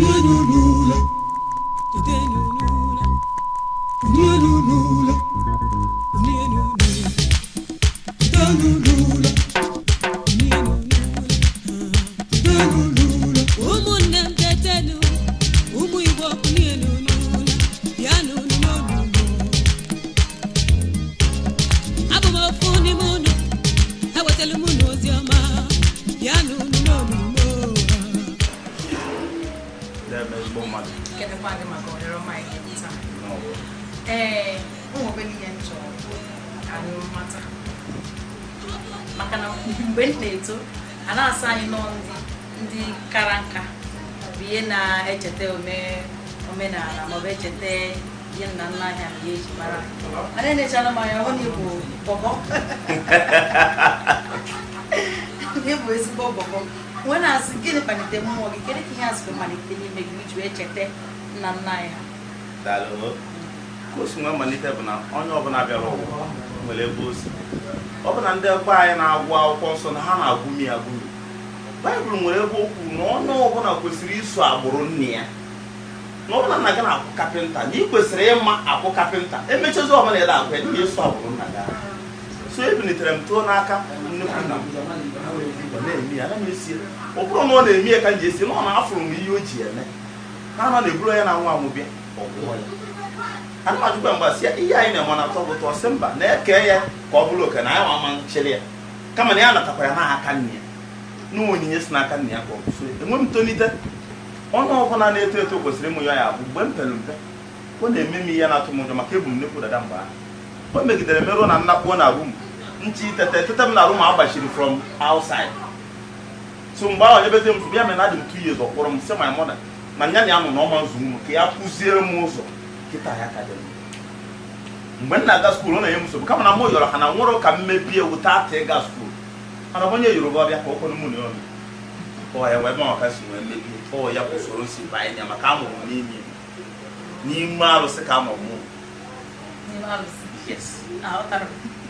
N'ụlọ, tete n'ụlọ, n'ụlọ, n'ụlọ, tete n'ụlọ, n'ụlọ. Ụmụnne m, tetenu, ụmụ Igbo, n'ụlọ, bịanụ n'ụlọ. Abụ m ofu n'ime unu, ewetala m unu ozi ọma, bịanụ n'ụlọ. Deme, ezigbo mmadụ. Kedụkwa gị maka ohere ọma anyị taa? Ee, ụmụ obere ihe m chọrọ ka anyị mata, maka na mgbe m na-eto, a na-asa anyị nọ ndị kara nka bụ ihe na-echeta omenala maọbụ echeta ihe nna nna anyị na ihe eji mara. Mana enechara m anya hụ na ịbụ bọbọ, na ịbụ ezigbo bọbọ. Wee na-asị, gịnị kpalite mmụọ gị? Kedu ka ihe a siri malite n'ime gị iji wee cheta nna nna anyị ha? Daalụ. Ka o si nwee malite bụ na onye ọbụla bịara ụwa nwere ebe o si. Ọ bụ na ndị ebe anyị na-agụ akwụkwọ nsọ na ha na-agụmi agụmi. Baịbụl nwere ebe o kwuru na onye ọbụla kwesịrị iso agbụrụ nne ya, na ọbụla nna gị na-akwụ kapịnta, na ị kwesịrị ịma akwụ kapịnta. Emechazi ọbụla ịda akwụ ya n'ihi ịso agbụrụ nna gị. So ebilitere m too n'aka nnukwu nna m. Ọ na-eme ya, ana m esi. Ọ bụrụ na ọ na-eme ya ka m ji esi na ọ na-afụrụ m ihe o ji eme ha nọ na-eburu onye na-anwụ anwụ bịa ọgwụọ ya. Ana m ajụkwa mgbe sị ya, ihe anyị na-eme na-atọ gị ụtọ? Sị mba, na-eke ya ka ọ bụrụ oke na anyị ama nchịrị ya, kama na ya natakwara ya n'aka nne ya, na onyinye si n'aka nne ya ka ọ bụ. So enwe m tolite, onye ọbụla na-eto eto kwesịrị ịmụ ya. Ya bụ mgbe m pere mpe, ọ na-eme m ihe na-atụ m ụjọ, maka ebu m nnukwu dada. Mgbe ahụ o megidere meruo na nnakpuo na room nchi tete tete m na room agbachiri from outside. So mgbe ahụ onyebezi m nsogbu ya mere na adị m 2 years, ọ kpọrọ m sị my mother na nya na ya nọ n'ọma nzụ m ka ya kụziere m ụzọ. Kịta ya ka dị m. Mgbe m na-aga school, ọ na-enye m nsogbu, kama na mụ yọrọ ha na nwụrụ ka m mebie wute ata ịga school. Mana onye Yoruba bịa ka ọ kwere mụ na ya ọ ya wee maka si wee mebie ọ ya bụ usoro si banye ya, maka amụrụ m n'ime n'ime arụsị ka amụrụ mụ. N'ime alụsị? Yes. Aghọtara m.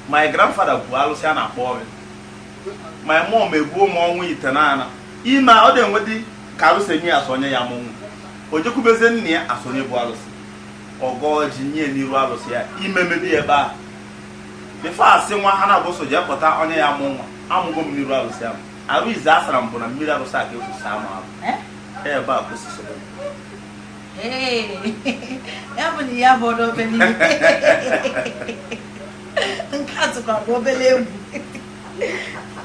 My grandfather bụ alụsị a na-akpọ ọrịa. My mom ebuo m ọnwa 9 ime, ọ dị enwedị ka arụsị enye ya asonye ya amụ nwa. O jekwubezie nna ya asonye bụ alụsị, ọgọ ji nye n'iru alụsị ya ime mebi ebe ahụ before asị nwa ha na-abụ so jee kpọta onye ya amụ nwa. Amụgo m n'iru alụsị ahụ. Arụ ize asara m bụ na mmiri arụsị a ka ekwusa m arụ. Eh? Ebe a kwụsị sobe m. Ee, ya bụ na ya bụ obere ihe nke a tụkwara m obere egwu.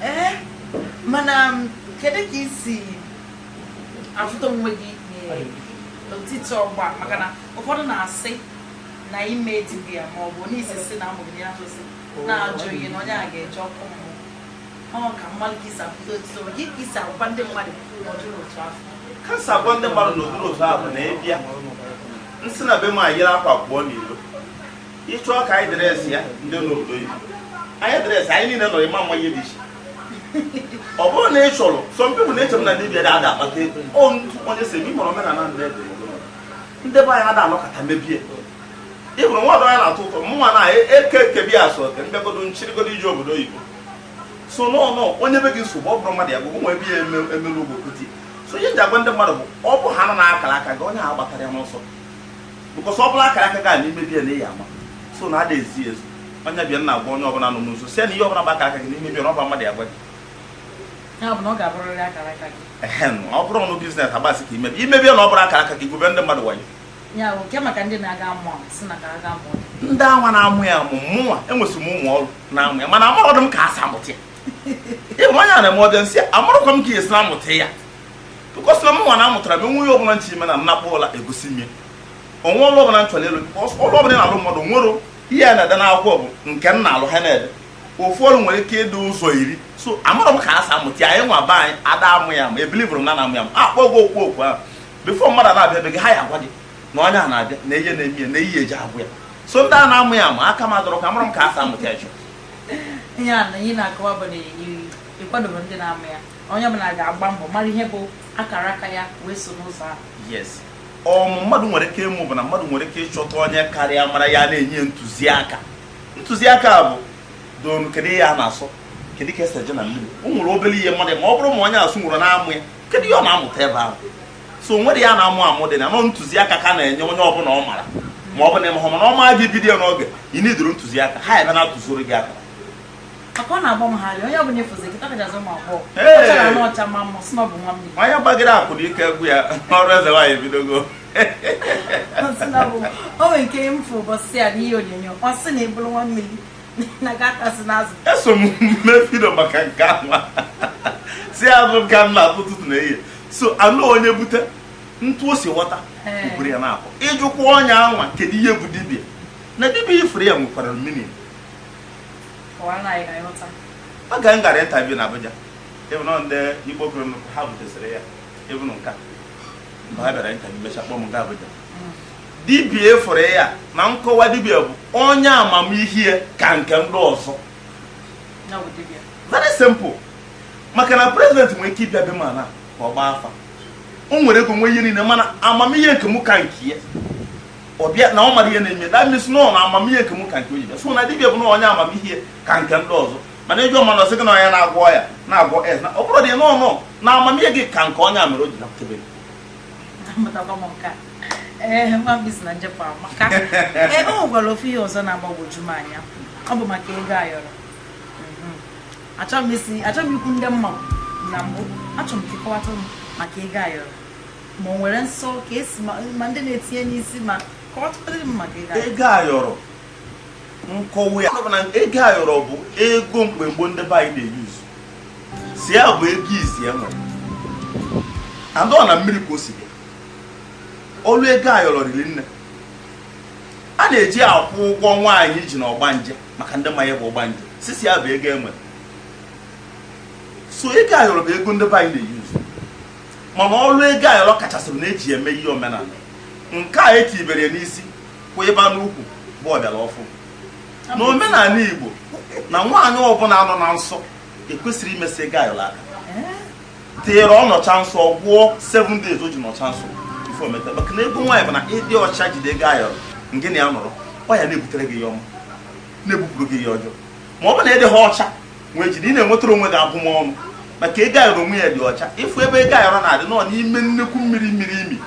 Ee, mana kedu ka isi afụta onwe gị n'etiti ọgba? Maka na ụfọdụ na-asị na ime dibịa ma ọ bụ n'isi si na amụgide ya arụsị na-ajụghị na onye a ga-eje ọkụ mmụọ. Ọ ka mmadụ ka isi afụta otito gị, ka isi agwa ndị mmadụ n'ọdụrụ otu afọ? Kansa agwa ndị mmadụ n'ụdịrị otu ahụ bụ na ịbịa nsị na be m, anyị yiri akwa pụọ n'ilo. Ịchọọ ka anyị dress ya, ndị n'obodo oyibo anyị dress, anyị niile nọrọ ịma mma ihe dị iche. Ọ bụrụ na ị chọrọ, some people na-eche m na dibịa dị ada akpata ego. Ọ ntụ onye si eme ịmara omenala ndị dị ndị be anyị ada anọkọta mebie. Ị hụrụ nwa ọdọ ya na-atọ ụtọ mụnwa na eke ekebi asụ oke mbịagodo nchịrịgodo ije obodo oyibo. So nọ onye be gị nsogbu, ọ bụrụ mmadụ ya gwụgwụ nwa ebe ya emelu ugbo kuti. So ihe nji agwa ndị mmadụ bụ, ọ bụ ha nọ na akara aka gị, onye ahụ gbatara ya n'ọsọ, because ọ bụrụ akara aka gị a n'ime bịa na ya ama so na ada ezi ezu. Onye bịa nna agwa onye ọbụla nọ n'ụzọ si ya na ihe ọbụla bụ akara aka gị n'ime bịa na ọ bụ mmadụ ya gwa gị. Ya bụ na ọ ga-abụrịrị akara aka gị. Ehen, ọ bụrụ ọnụ business agbasị ka imebi imebie na ọ bụrụ akara aka gị, gube ndị mmadụ wayo. Ya bụ nke maka ndị na-aga amụ amụ si na ka ha ga mụọ. Ndị anwa na-amụ ya amụ, mụnwa enwesịrị m ụmụ ọrụ na-amụ ya, mana amarọdụ m ka a si amụta ya. Ịhụ onye a na-eme ọbịa nsị, amarọkwa m ka esi na-amụta ya, because na mụnwa na-amụtara m enwe ihe ọbụla nchi ime na nnakpụ ụla egosi m ya onwe ọrụ ọbụla m chọrọ ịlụ, because ọrụ ọbụla ị na-alụ mmadụ nwere ihe a na-ede n'akwụkwọ bụ nke m na-alụ ha na-ede. Ofu ọrụ nwere ike ịdị ụzọ 10. So amarọ m ka a si amụta ya. Anyị nwa be anyị ada amụ ya, ma ebilivụrụ m na na-amụ ya ma akpọgo okwu okwu ahụ before mmadụ na-abịa be gị, ha ya agwa gị na onye a na-abịa na ihe na-eme ya na ihe eji agwụ ya. So ndị a na-amụ ya ma aka m adọrọ ka amara m ka a si amụta ya chọ. Ihe a na ihe na-akọwa bụ na ịkwadobe ndị na-amụ ya, onye ọbụla ga-agba mbọ mara ihe bụ akara aka ya wee so n'ụzọ ahụ. Yes, ọmụ mmadụ nwere ike ịmụ bụ na mmadụ nwere ike ịchọta onye karịa mara ya na-enye ntụziaka. Ntụziaka bụ donu, kedu ihe a na-asọ, kedu ka esi eje na mmiri. O nwere obere ihe mmadụ, ma ọ bụrụ ma onye asụ nwere na-amụ ya, kedu ihe ọ na-amụta ebe ahụ? So nwere ya na-amụ amụ dị na nọ ntụziaka ka na-enye onye ọbụla ọ mara, ma ọ bụ na ịmahụ, mana ọ maa gị bido ya n'oge ị nidoro ntụziaka, ha ebe na-atụzuru gị aka. Maka ọ na-agba m gharị, onye ọbụla efuzi kịta kachasị ụmụ agbọghọ. Hey! Ọcha na ọcha ma mmụ, sị na ọ bụ nwa mmiri. Onye gbagide akwụ n'ike egwu ya ọrụ eze nwaanyị ebidogo. Ọ sị na ọ bụ o nwere nke m fụ ụbọchị a n'ihe onyonyo, ọ sị na ebulu nwa mmiri na ga-atasị n'azụ. Eso m mee video maka nke ahụ, si azụ ka m na-atụ ụtụtụ na ehihie, so anụ onye bute ntụ o si ghọta uburu ya na-akọ ịjụkwa ọnya anwa, kedu ihe bụ dibịa? Na dibịa ifuru ya nwekwara mmiri. Kọwara na anyị ka anyị ghọta. Oge m gara interview na Abuja, ịbụ na ndị Igbo gụrụ m, ha butesịrị ya ịbụ nka mgbe ha bịara interview, mechaa kpọọ m gaa Abuja. Dibịa efuru ya na nkọwa, dibịa bụ onye amamihe ka nke ndị ọzọ. Ya bụ dibịa. Very simple, maka na president nwere ike ịbịa be m na ka ọ gbaa afa, o nwere ego, nwee ihe niile, mana amamihe nke mụ ka nke ya ọ bịa na ọ mara ihe na-eme. That means na ọ na amamihe nke mụ ka nke o ji bịa. So na dibịa bụ na onye amamihe ka nke ndị ọzọ, mana ịjụ ọma na ọsị gị na onye na-agwọ ya na-agwọ s na ọ bụrụ dị nọ nọ na amamihe gị ka nke onye a mere o ji napụtebe gị. Amụtakwa m nke a. Ee, nwa mbisi na njepụ amaka. Ee, o nwekwara ofu ihe ọzọ na-agbagwoju m anya, ọ bụ maka ego ayọrọ. Achọghị m isi, achọghị m ikwu ndị mma na mbụ, achọrọ m ka ịkọwata m maka ego ayọrọ, ma o nwere nsọ ka esi ma ndị na-etinye n'isi, ma kọwatụkwadịrị m maka ego ayọrọ. Ego ayọrọ, nkọwa ya bụ na ego ayọrọ bụ ego mgbe gboo ndị be anyị na-eyuzu, si ya bụ ego izi e nwere and ọ na mmiri ka o si bịa. Olu ego ayọrọ riri nne, a na-eji akwụ ụgwọ nwaanyị ji na ọgbanje, maka ndị mmanya bụ ọgbanje sisi ya bụ ego enwere. So ego ayọrọ bụ ego ndị be anyị na-eyuzu, mana ọrụ ego ayọrọ kachasị bụ na eji eme ihe omenala. Nke a etibere ya n'isi kwụ ịba n'ukwu bụ ọbịara ọfụ na omenala Igbo, na nwaanyị ọbụla nọ na nsọ ekwesịrị imesi ego ayọrọ aka tinyere ọ nọcha nsọ gwụọ 7 days o ji nọcha nsọ ife ometa, maka na ego nwaanyị bụ na ịdị ọcha jide ego ayọrọ nke na ya nọrọ ọ ya na-ebutere gị ihe ọma, na-ebupụrụ gị ihe ọjọọ. Ma ọ bụ na ịdị ha ọcha nwee jide, ị na-enwetara onwe gị abụmọnụ, maka ego ayọrọ onwe ya dị ọcha. Ịfụ ebe ego ayọrọ na-adị nọ n'ime nnukwu mmiri mmiri imi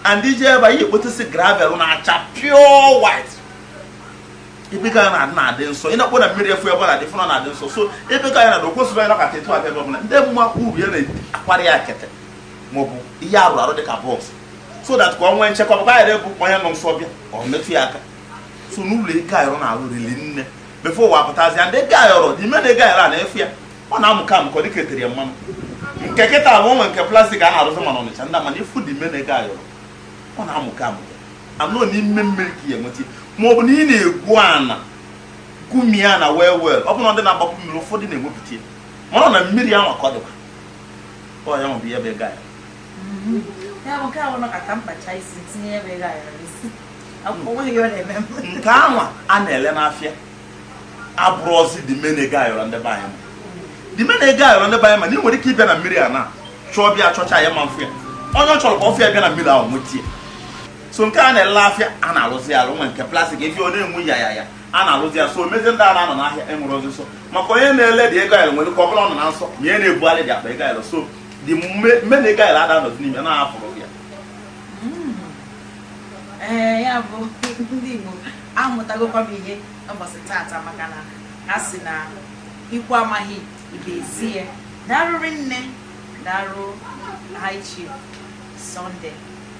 and ije ebe a ihe ekpotesi gravel na-acha pure white, ebe ego ayọrọ na-adị na-adị nsọ. Ị na-akpọ na mmiri efu ebe ọ na-adị fụ na na-adị nsọ. So ebe ego ayọrọ na-adị, okwesịrị onye nọkọta etu abịa ebe ọbụla ndị mma uru ya na-akwara ya akịtị maọbụ ihe arụ arụ dịka box, so that ka ọ nwee nchekwa, maka ayọrọ bụ onye nọ nsọ bịa ọ metụ ya aka. So n'ụlọ ego ayọrọ na-arụ rili nne before ụwa pụtazịa. Ndị ego ayọrọ n'ime na ego ayọrọ a na-efu ya, ọ na-amụka amụkọ dịka etere ya mmanụ. Nke kịta bụ onwe nke plastic a na-arụzi, mana Ọnịcha ndị mana ifu dị ime na ego ayọrọ, ọ na-amụka amụka anọ n'ime mmiri ka ya enweta, ma ọ bụ na ị na-egwu ana gumie ana well well. Ọ bụ na ndị na-agbapụ mmiri ụfọdụ na-ewepụta ya, mana ọ na mmiri ahụ ka ọ dịkwa ọ ya bụ ihe bụ ego ayọrọ. Ya bụ nke ahụ nọ ka mkpacha isi tinye ebe ego ayọrọ n'isi, akwụkwọ nweghị ihe ọ na-eme m. Nke anwa a na-ele n'afịa abụrụzi dị mene ego ayọrọ ndị be anyị ma dị mene ego ayọrọ ndị be anyị ma na ị nwere ike ịbịa na mmiri a na chọọ bịa chọcha ya ma mfụ ya, onye ọ chọrọ ka ọ fụ ya bịa na mmiri ahụ nweta ya. So nke a na-ele afịa a na-arụzi arụ nwe nke plastic efi ọ na-enwe ya ya ya a na-arụzi ya. So mezie ndị a na-anọ n'ahịa enwere ozi nsọ, maka onye na-ele dị ego ayọrọ nwere ka ọ bụla ọ nọ na nsọ, ma ihe na-ebugharị dị akpa ego ayọrọ. So dị mene ego ayọrọ ada anọzi n'ime na-afụrụ ya. Ee, ya bụ ndị Igbo amụtagokwa m ihe n'ụbọchị tata, maka na a sị na ikwu amaghị ibe ezi ya. Darụrị nne, darụ High Chief Sunday,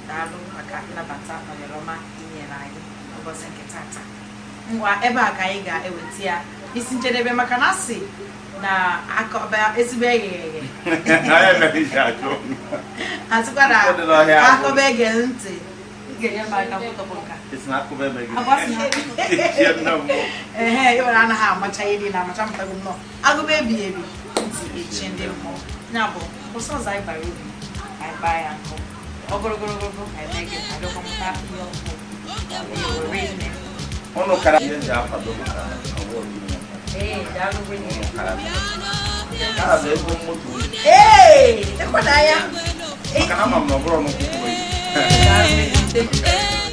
daalụ maka nnabata na ohere ọma inyere anyị ụbọchị nke tata. Ngwa, ebe a ka anyị ga-eweta ya isi njedebe, maka na asị na akọba ezigbo eghe eghe. Anyị emeghị isi achụ. Asịkwa na Ụfọdụ n'ọhịa agwụ. Akọba ege ntị, ị ga-enye m aka kwutọpụ nka. Isi na akụba ebe gị. Agwa sị na Chie nne mmụọ. Ehe, ịwere anaghị amacha ihe niile amacha. Mụtago nnọọ agụba ebighị ebi ntị echi ndị mmụọ. Ya bụ kwụsị ọzọ, anyị bara obi anyị baa ya nkụ ogologo anyị mee gị abịakwa mụta ihe ọkụ were nne. Ụnụ kara ihe eji akwado maka award unu. Ee, daalụ rinne. Ụnụ kara. Nke a bụ ego moto unu. Ee, ịkwana ya. Maka na ama m na ọ bụrụ n'ụkwụ kwụrụ. Daalụ rinne.